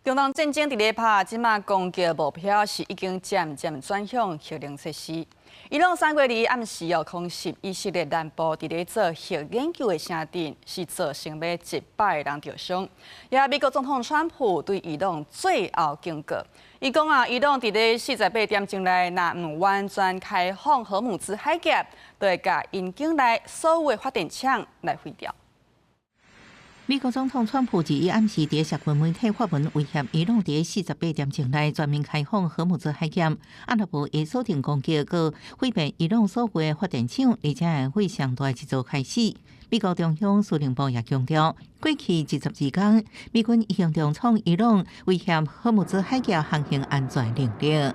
中東戰爭佇咧拍，這馬攻擊目標是已經漸漸轉向核能設施。伊朗3月2暗時哦，空襲以色列南部佇咧做核研究的城鎮，是造成欲100個人著傷。也美國總統川普對伊朗最後警告，伊講啊，伊朗佇咧48點鐘內，若毋完全開放荷姆茲海峽，就會共𪜶境內所有的發電廠來毀掉。美國總統川普二一暗時佇社群媒體發文威脅伊朗，佇48點鐘內全面開放荷姆茲海峽，啊若無會鎖定攻擊，閣毀滅伊朗所有的發電廠，而且會上大一造開始。美國中央司令部也強調，過去22工，美軍已經重創伊朗威脅荷姆茲海峽航行安全能力。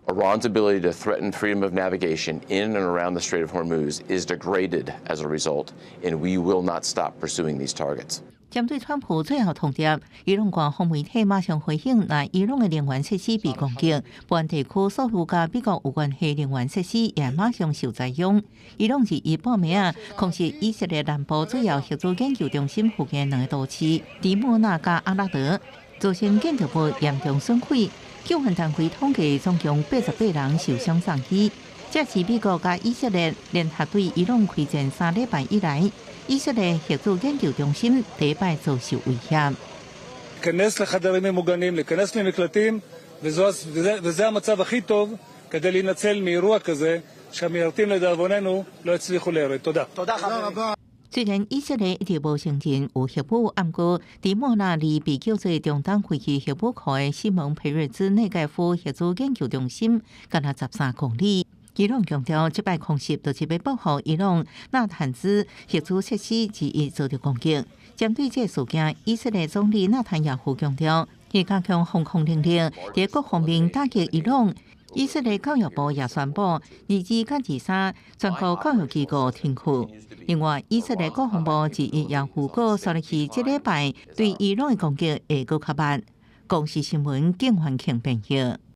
Iran's ability to threaten freedom of navigation in and around the Strait of Hormuz is degraded as a result, and we will not stop pursuing these targets. 針對川普最後通牒，伊朗官方媒體馬上回應，若伊朗的能源設施被攻擊，波灣地區所有佮美國有關係能源設施也馬上受災殃。伊朗二一半暝仔，空襲以色列南部主要核子研究中心附近兩個都市迪莫納佮阿拉德，造成建築物嚴重損毀。救援單位統計總共88人受傷送醫。這是美國佮以色列聯合對伊朗開戰3禮拜以來，以色列核子研究中心第一擺遭受威脅。 להיכנס לחדרים ממוגנים, להיכנס למקלטים, וזה המצב הכי טוב כדי להינצל מאירוע כזה שהמיירטים לדאבוננו לא הצליחו ליירט. תודה. תודה רבה. 雖然以色列一直無承認有核武，毋過迪莫納離被叫做中東飛機核武庫的西蒙佩瑞茲內蓋夫核子研究中心，干焦13公里。伊朗強調，這擺空襲就是欲報復伊朗納坦茲核子設施之一遭著攻擊。針對這個事件，以色列總理納坦雅胡強調，會加強防空能力，佇各方面打擊伊朗。以色列教育部也宣布，22佮23全國教育機構停課。另外，以色列國防部二一也預告，紲落去這禮拜對伊朗的攻擊會閣較密。公視新聞，景環慶編譯。